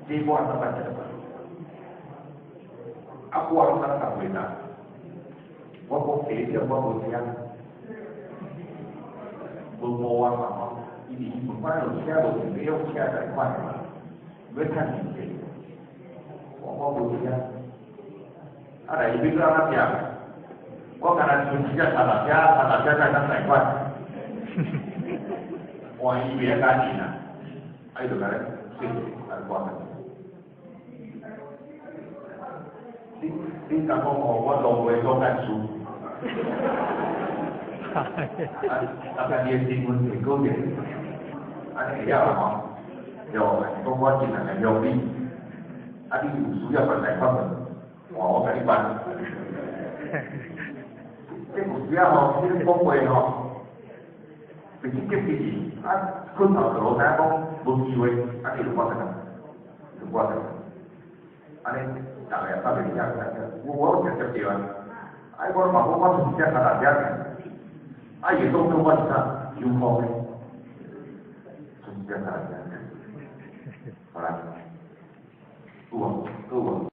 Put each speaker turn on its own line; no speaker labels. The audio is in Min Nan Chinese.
這我按怎辦才辦？啊，我攏敢共回答？我講地鐵我無車，無無啊嘛吼，伊是伊問我有車無？是欲用車貸款的嘛？欲趁錢者，我無車。啊來伊欲閣按怎食？我干焦剩一隻腳踏車，腳踏車才會當貸款。換伊袂愛甲印啊，啊伊就共咧謝謝，啊就掛斷。你敢講吼，我農會總幹事。啊，啊，家己的身份提高者，按呢會曉啦吼。對，是講我盡量來鄉里，啊，你有需要辦貸款無？換我共你辦。這有時啊吼，這個講話吼，就是激激人，啊，困頭就知影講無機會，啊，你就掛斷，就掛斷。按呢，逐个也搭袂曉，我攏常接著啊。啊，我嘛講我就是只腳踏車爾，啊，伊會當做我是啥？有空的，就是只腳踏車。